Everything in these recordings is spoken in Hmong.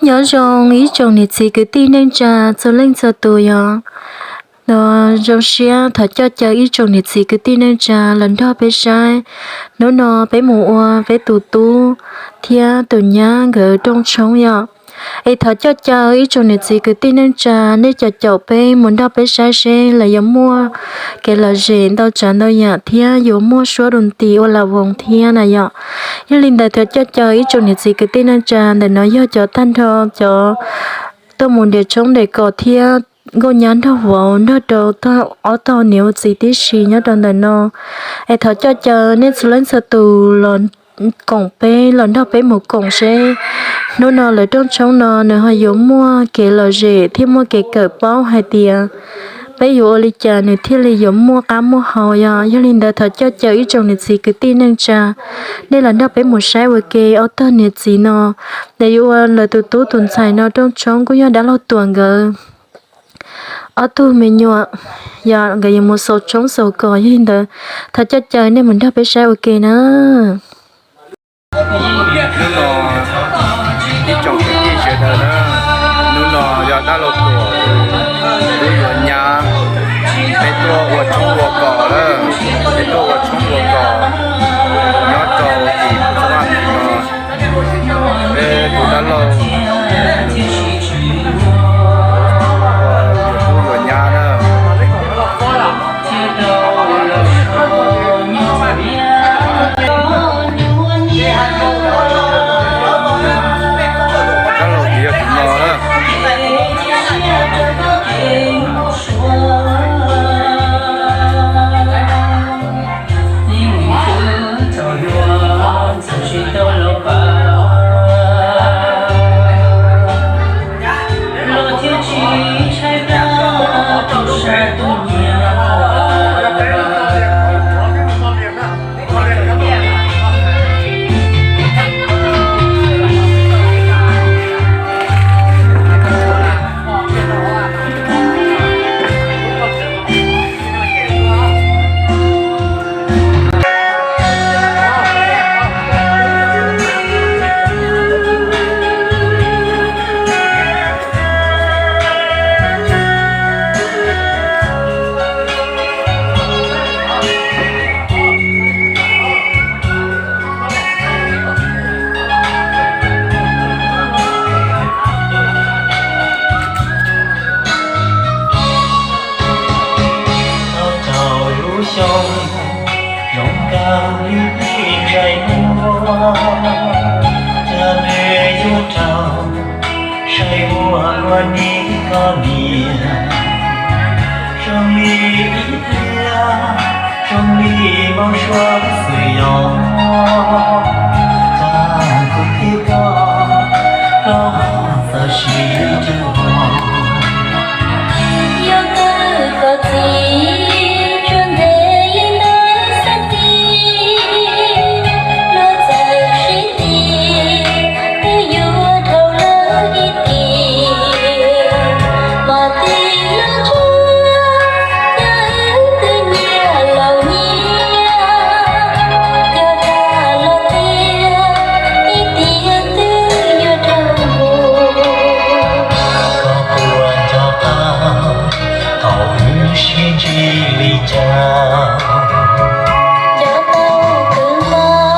Nyob zoo ib tsoom niam txiv kwv tij neej tsa txhua leej txhua tus yom. Zoo siab thov coj caw ib tsoom niam txiv kwv tij neej tsa los nrog peb saib. Hnub no peb mus ua peb tus tub thiab tus nyab nkawd rooj tshoob yom. Es thov coj caw ib tsoom niam txiv kwv tij neej tsa nej caum caum peb mus nrog peb saib seb lawv yuav muaj kev lom zem ntau tsav ntau yam thiab yuav muaj suab dua nti ua lam voos thiab na yom. Yog li ntawd thov coj caw ib tsoom niam txiv kwv tij neej tsa, ntawm no yog cov tag nrho cov tuaj mus nres tshoob nres kos thiab nkauj nyab nrog vauv nrog rau ob tog niam ua txiv tib si nyob rau ntawm no. Es thov coj caw nej txhua leej txhua tus los koom peb, los nrog peb mus koom seb hnub no lawv rooj tshoob no nws ho yuav muaj kev lom zem thiab muaj kev kawm paub hais tias peb yuav ua li cas nws thiaj li yuav muaj qab muaj hau yom. Yog li ntawd thov coj caw ib tsoom niam txiv kwv tij neej tsa, nej los nrog peb mus saib ua ke ob tog niam txiv no, lawv yuav ua lawv tus tub tus ntxhais no rooj tshoob kuj yog dab laug Tuam nkawd ob tug me nyuam, yog nkawd yuav mus xaus tshoob xaus kos. Yog li ntawd thov coj caw nej mus nrog peb saib ua ke na. Hnub no ib tsoom kwv tij sawv daws na, hnub no yog dab laug Tuam tub yuav nyab, peb tuaj ua tshoob ua kos lawm, peb tuaj ua tshoob ua kos nyob rau tim Phu Txab Vaj no. Peb tus dab laug yuav tub yuav nyab na. Dab laug ces yog tus no na. Tau rau lub xyoo zoo nkauj li tij ntsais muag, cas nws yuav raug saib ua luaj nig koj niam. Zoo li ib tiag, zoo li hmoov suav xwm yos, cas kuv thiab koj, koj txawm siv rau hmo. Yog kawg koj txiv tsuas ntev li ntawd xwb tiag, luag txawm sib tis twb yuav dhau lawm ib tiam. Mas tig los tsuag, yog wb twb nyias laus nyias, yog dag los tiag, ib tiam twb yuav raug mus. Koj puas nco qab thaum wb sib ntsib li cas? Nco tau kawg mas,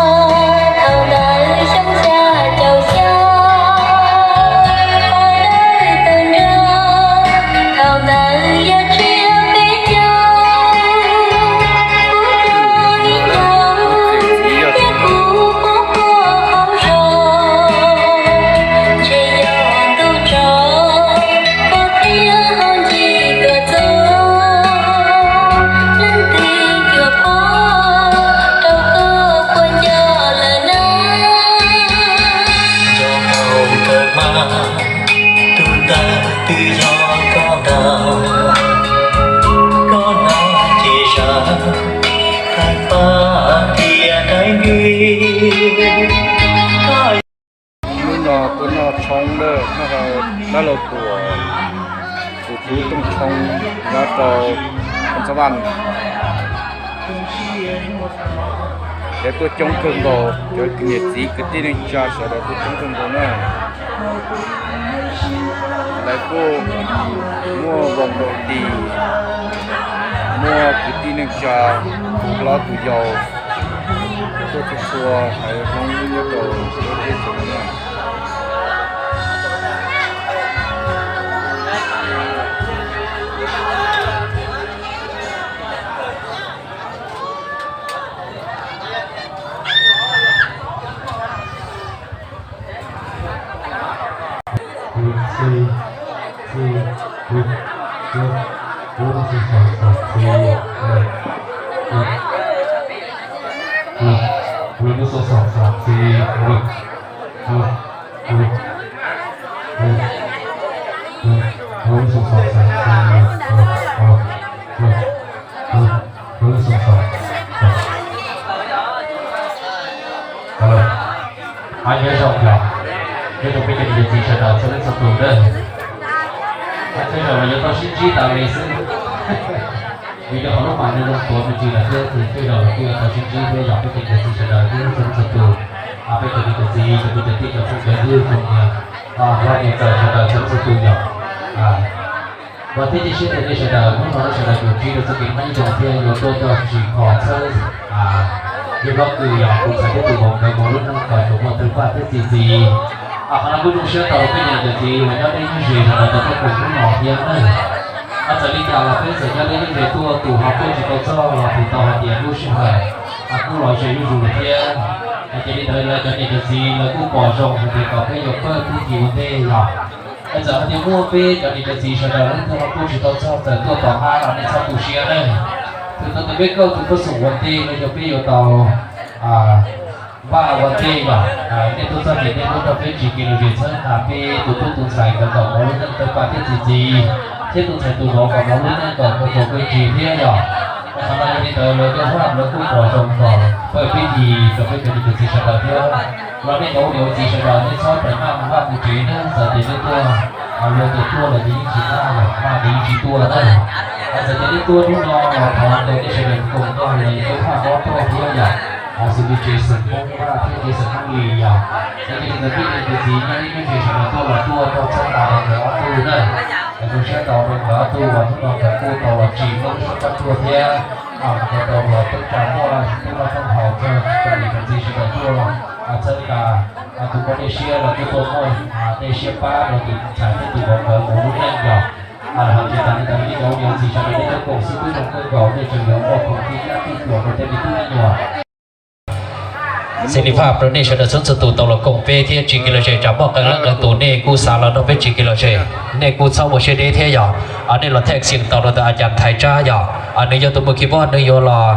thaum ntawd xyoo xya caum xya, pab dawb tawg nrog, thaum ntawd yog tsiab peb caug, kuv cov ib ncaug, thiab kuv quaj quaj hauv zos, ntshe yog ntuj tsaus, koj thiab hauv ncig tuaj txog, leej twg cuam phob rau koj quaj nco lawm na. Nco tau kawg mas, tus ntawd twb yog koj ntag, koj hnav ces zam, thaij pab tias daim npib. Hnub no tuaj noj tshoob lawm, noj rau dab laug Tuam tus tub rooj tshoob nyob rau Phu Txab Vaj. Cov tuaj coob kawg nkaus, cov niam txiv kwv tij neej tsa sawv daws tuaj coob kawg nkaus na. Lawv kuj muaj voo ntaus tis, muaj kwv tij neej tsa, tus hlob tus yau, tuaj txhua txhua haiv Hmoob nyob rau lub teb chaws no. Nyob zoo yog, nyob rau peb cov niam cov txiv sawv daws txhua leej txhua tus na, tej zaum los yuav tau sib ntsib tas li xwb, vim rau qhov lub pas nws zoo tuav me ntsis lawm thiab ces tej zaum los kuj yuav tau sib ntsib thiab yog peb cov niam cov txiv sawv daws thiab txhua leej txhua tus, peb cov niam cov txiv cov kwv cov tij cov phooj cov ywg tsoom niam, vaj niam txawm sawv daws txhua leej txhua tus yog. Vam thiab cia siab tias nej sawv daws hnub no nej sawv daws yuav ntsib rau txoj kev nyob zoo thiab yuav tuaj nrog tsim kho txhawb yawg hlob Kws yog tus ntxhais thiab tus vauv nkawd mus lub neej kom tsuas muaj tawg paj thiab txi txiv. Qhov no kuj zoo siab tau peb cov niam cov txiv uas nyob deb nyob ze sawv daws tau tuaj koom hnub no thiab na. Txawm li cas los peb txawm nyob deb nyob ze tuaj tus ho tuaj tsis tau txog los tus tau hais tias lub sij hawm kuj los ze zuj zus lawm thiab. Ces li ntawd lawv cov niam cov txiv lawv kuj pom zoo hais tias kom peb yuav pawj pib tis ua ntej los. Txawm hais tias muaj peb cov niam cov txiv sawv daws leej twg ho tuaj tsis tau txog txawm tuaj tom qab los nej txhob tu siab na. Tus tau tus peb kauj tus tuaj xoom ua ntej no yog peb yuav tau npaj ua ntej los nej tuaj txog ces nej tuaj nrog peb tsis kev lom zem txhawb nqa peb tus tub tus ntxhais kom tau mus lub neej tawg paj thiab txi txiv, thiab tus ntxhais tus vauv kom mus lub neej kom kawg txaus kawg ntsis thiab yog. Qhov no yog li ntawd lawv cov hlob lawv kuj pom zoo kom pawj pib tis rau peb cov niam cov txiv sawv daws thiab. Los nej cov ua niam ua txiv sawv daws nej txhob rawm maj mus vaj mus tsev na, txawm tias nej tuaj, luag tias tuaj los ces yeej tsis maj, maj ces yeej tsis tuaj na. Txawm tias nej tuaj hnub no los thov ntawd nej sawv daws koom nrog lawv cov hlob tuaj thiab yom. Xws li tsev xeem Hmoob Vaj thiab tsev xeem Hmoob Lis yom, txawm tias nej cov niam cov txiv nyob deb nyob ze sawv daws tuaj los tuaj nrog txhawb nqa rau nkawd ob tug na. Zoo siab tau rau nkawd ob tug uas hnub no nkawd kuj tau los tsim lub suab paj tuaj thiab nkawd tau los teeb tsa muaj teeb meem haus rau cov niam cov txiv sawv daws tuaj txhawb nqa, tus muaj dej siab los tuaj tuaj muaj dej siab pab rau tus ntxhais thiab tus vauv nkawd mus lub neej yom. Hais tias tas li ntawd nej cov ua niam ua txiv sawv daws nej cov koom xib pwb zoo kawg nkaus, nej tseem yuav muaj khoom tij nyab tij tuam rau tej me tub me nyuam. Xws li phaj rau nej sawv daws txhua txhua tus tau los koom peb thiab tsis kev lom zem tsam muaj qee leej qee tus nej kuj xav los nrog peb tsis kev lom zem, nej kuj txhob ua siab deb thiab yom. Nej los thaj xim tau rau tus a cas Nthaiv Tsab yom, nws yog tus mus khi poj nws yuav los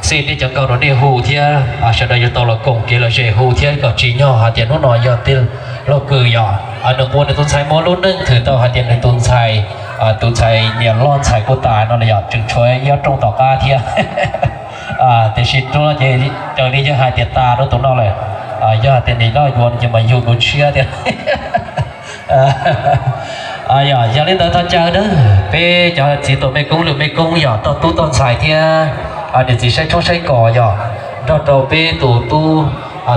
xij nej cov nkauj rau nej hu thiab sawv daws yuav tau los koom kev lom zem hu thiab kom tsim nyog hais tias hnub no yog tij laug Kws yom, nws ua nws tus ntxhais muaj lub neej thwm tau hais tias nws tus ntxhais, tus ntxhais niam loj ntxhais kuj tas no los yom, tseem tshuav ib ob rooj tom qab thiab. Tiam sis rau no ces raws li yawg hais tias tas rau tus no lawm, yog hais tias nws loj yuav ces mas yug dua tshiab thiab. Yog li ntawd thov caw na, peb cov txiv tuam mej koob lwm mej koob yog toj tub toj ntxhais thiab niam txiv saib tshoob saib kos yog nrog rau peb tus tub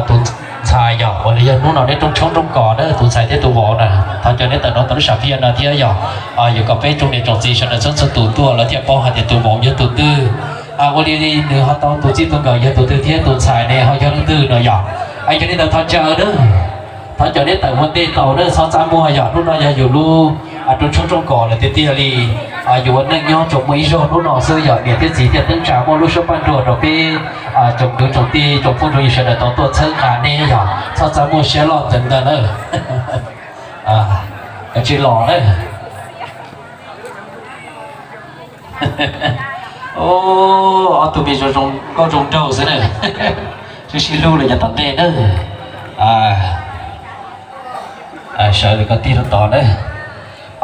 tus ntxhais yog uas li yog hnub no neb rooj tshoob rooj kos na, tus ntxhais thiab tus vauv na, thov caw neb tawm no tau lub sam phiaj no thiab yog yuav kom peb tsoom niam tsoom txiv sawv daws txhua txhua tus tuaj lawv thiaj paub hais tias tus vauv yog tus twg, ua li nws ho tau tus txij tus nkawm yog tus twg thiab tus ntxhais ne ho yog leej twg no yom. Yog li ntawd thov caw na, thov caw neb tawm ua ntej tau na, txhob txaj muag yog hnub no yog yus lub rooj tshoob rooj kos lawm tiag tiag li. Yus ua neej nyob tsuas muaj ib zaug hnub no xwb yog niam thiab txiv thiaj teeb tsa muaj lub suab paj nruag rau peb tsoom kwv tsoom tij tsoom phooj tsoom ywg sawv daws tau tuaj txhawb nqa neb yog txhob txaj muag siab loj ntawd ntag na. Tsis los na. Ob tug me zoo nkauj zoo nraug xwb na. Sib sib hlub los yav tom ntej na. Sawv daws koj tij rau tod na.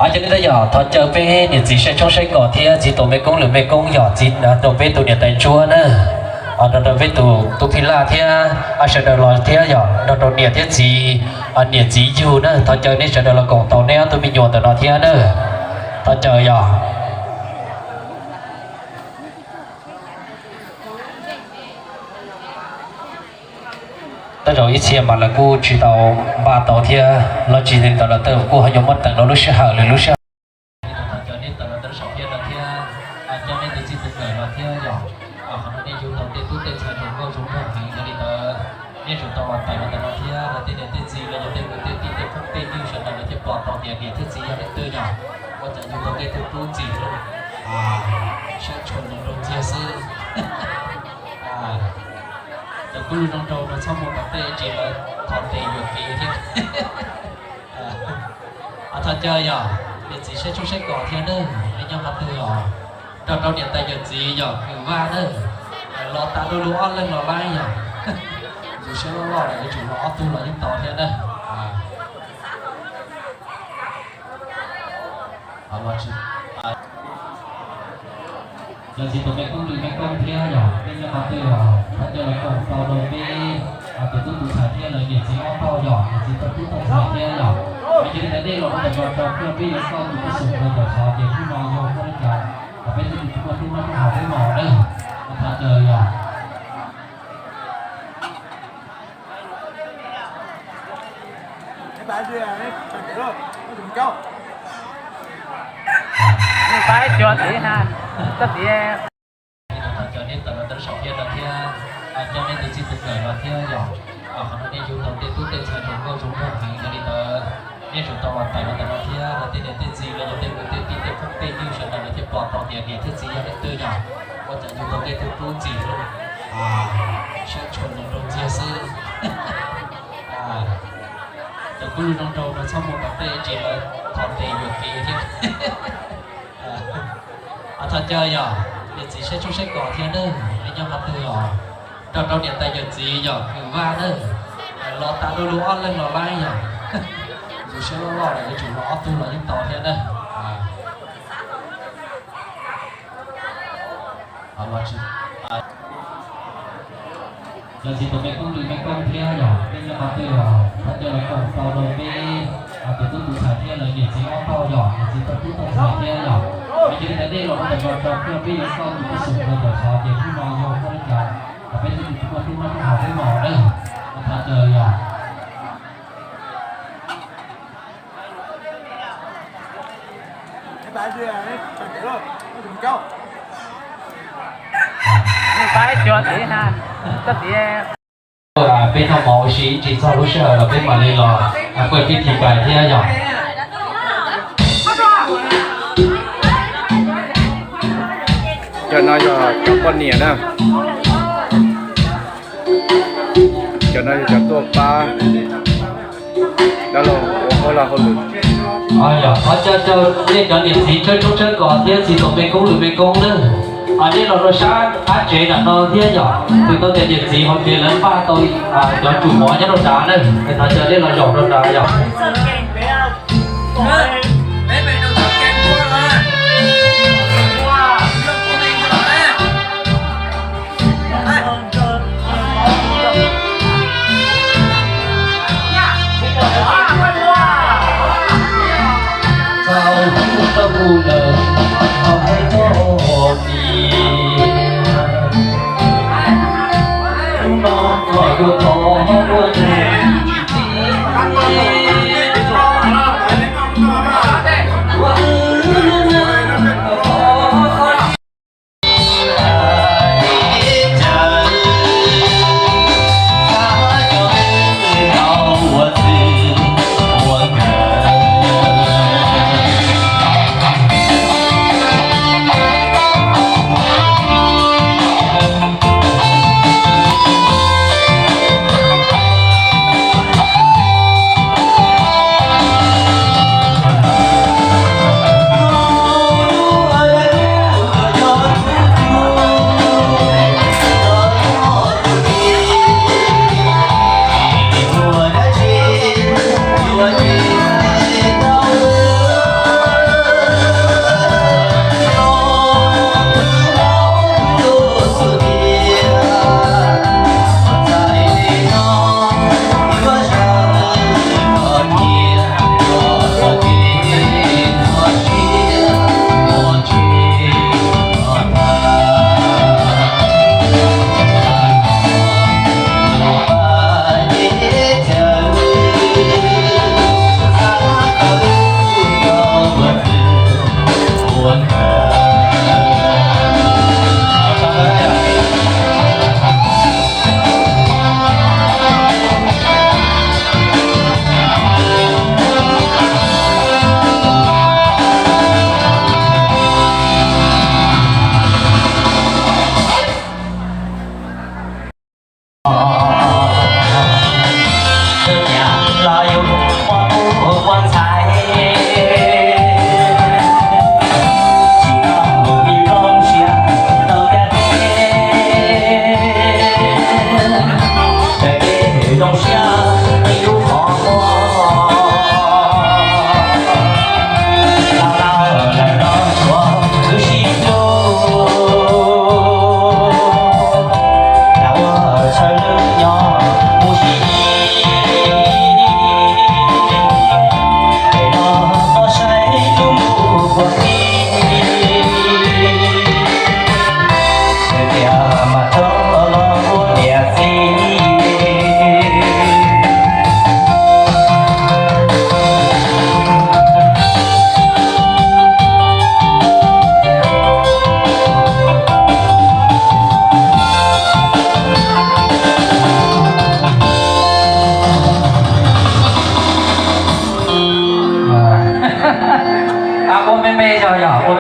Yog li ntawd yog thov caw peb niam txiv saib tshoob saib kos thiab txiv tuam mej koob lwm mej koob yog txiv rau peb tus niam tais ntsuab na, nrog rau peb tus tub Phij Laj thiab sawv daws los thiab yog nrog rau niam thiab txiv, niam txiv yug na, thov caw neb sawv daws los koom tau neb ob tug me nyuam ntawm no thiab na. Thov caw yog Tej zaum ib txhia mas lawv kuj tsis tau npaj tau thiab los tsis li ntawd los tej zaum kuj ho yuav muab teem rau lub sij hawm lwm lub sij hawm. Cov nej tawm los ntawm saum thiab no thiab, coj nej tus txij tus nkawm los thiab yog qhov no nej yug tau tej tub tej ntxhais zoo nkauj zoo nraug heev yog li ntawd, nej tsum tau los tawm los ntawm no thiab los tej niam tej txiv los yog tej kwv tej tij tej phooj tej ywg sawv daws los thiaj pom tau tias niam thiab txiv yog leej twg yog. Ua cas yug tau tej tub tub ntxim hlub, siab tshua zoo nraug ntxiag xwb. Cov kub lug zoo nraug no txhob muaj kom tej ntsis lawv thov tes yuam kev thiab. Thov caw yog niam txiv saib tshoob saib kos thiab nawb, nej nyob qhov twg os, nrog rau niam tais yawm txiv yog kwv Vaj nawb, los tas du lug ob leeg los laib yog. Tus siab loj loj lawm yuav tsum los ob tug los yeej tau thiab nawb. Yog txiv tus me koob lwm me koob thiab yog nej nyob qhov twg os, thov caw los koom tau rau peb tus tub tus ntxhais thiab lawv niam txiv ob tog yog niam txiv tau tub tau ntxhais thiab yog. Yog li ntawd nej los rau ntawm no rau peb yuav xauj tus tub xum rau tom xov ces hnub no yog muaj li cas kom peb txhua tus muaj hnub muaj hmo peb los nawb. Thov caw yog Pab cuag tid ha, koj tid. Thov caw nej tawm los ntawm saum thiab no thiab, coj nej tus txij tus nkawm los thiab yog qhov no nej yug tau tej tub tej ntxhais zoo nkauj zoo nraug heev yog li ntawd, nej tsum tau los tawm los ntawm no thiab los tej niam tej txiv los yog tej kwv tej tij tej phooj tej ywg sawv daws los thiaj pom tau tias niam thiab txiv yog leej twg yog. Ua cas yug tau tej tub tub ntxim hlub, siab tshua zoo nraug ntxiag xwb. Cov kub lug zoo nraug no txhob muaj kom tej ntsis lawv thov tes yuam kev thiab. Thov caw yog niam txiv saib tshoob saib kos thiab nawb, nej nyob qhov twg os, nrog rau niam tais yawm txiv yog kwv Vaj nawb, los tas du lug ob leeg los laib yog. Tus siab loj loj lawm yuav tsum los ob tug los yeej tau thiab nawb. Yog txiv tus me koob lwm me koob thiab yog nej nyob qhov twg os, thov caw los koom tau rau peb tus tub tus ntxhais thiab lawv niam txiv ob tog yog niam txiv tau tub tau ntxhais thiab yog. Yog li ntawd nej los rau ntawm no rau peb yuav xauj tus tub xum rau tom xov ces hnub no yog muaj li cas kom peb txhua tus muaj hnub muaj hmo peb los nawb. Thov caw yog Pab cuag tid ha, koj tid. Peb noj mov ua si ib ntsis txog lub sij hawm los peb mam li los kuaj pib thi pais thiab yog. Cov no yog cov poj niam na. Cov no yog cov tuaj pab dab laug ua hauj lwm. Thov caw caw nej cov niam txiv tshawb tshoob tshawb kos thiab txiv tus me koob lwm me koob nawb. Nej los rau sab qab tsev nram no thiab yog, vim tau tias niam txiv hauv tsev lawv npaj tau cov tsum mov nyob rau nrad nawb, es thov caw nej los zaum rau nrad yog. los yus muaj kuj muaj ntxhais, tsis tau mus ib lub siab rau ntiaj teb, ces zoo siab ib lub qhov muag. Los laus lawm los tshuav wb sib hlub, lam ua chaw lwj nyob mus sib, es no toj saib lub mus puag ti, tias mas txhob los ua niam txiv. Ua me me yog yog.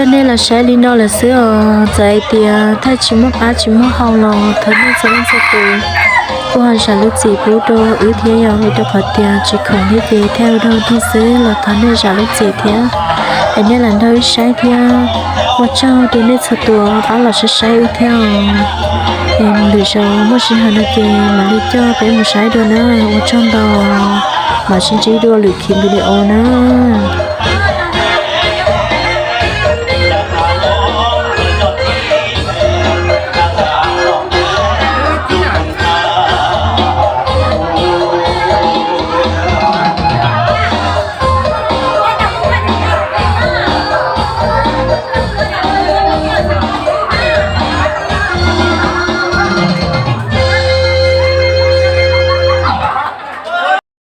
Coj nej los saib li no lawm xwb os, txawm hais tias thaij tsis muaj qab tsis muaj hau los thov nej txhua leej txhua tus kuj ho zam lub txim pub rau wb thiab yom, vim rau qhov tias tsis khoom thiab ces thaij ua dog dig xwb los thov nej zam lub txim thiab. Es nej lam nrog wb saib thiab, ua tsaug rau nej txhua tus pab los saib saib wb thiab os. Es lwm zaus muaj sij hawm no ces mam li coj peb mus saib dua na, ua tsaug ntau, mam sib ntsib dua lwm khiv video na.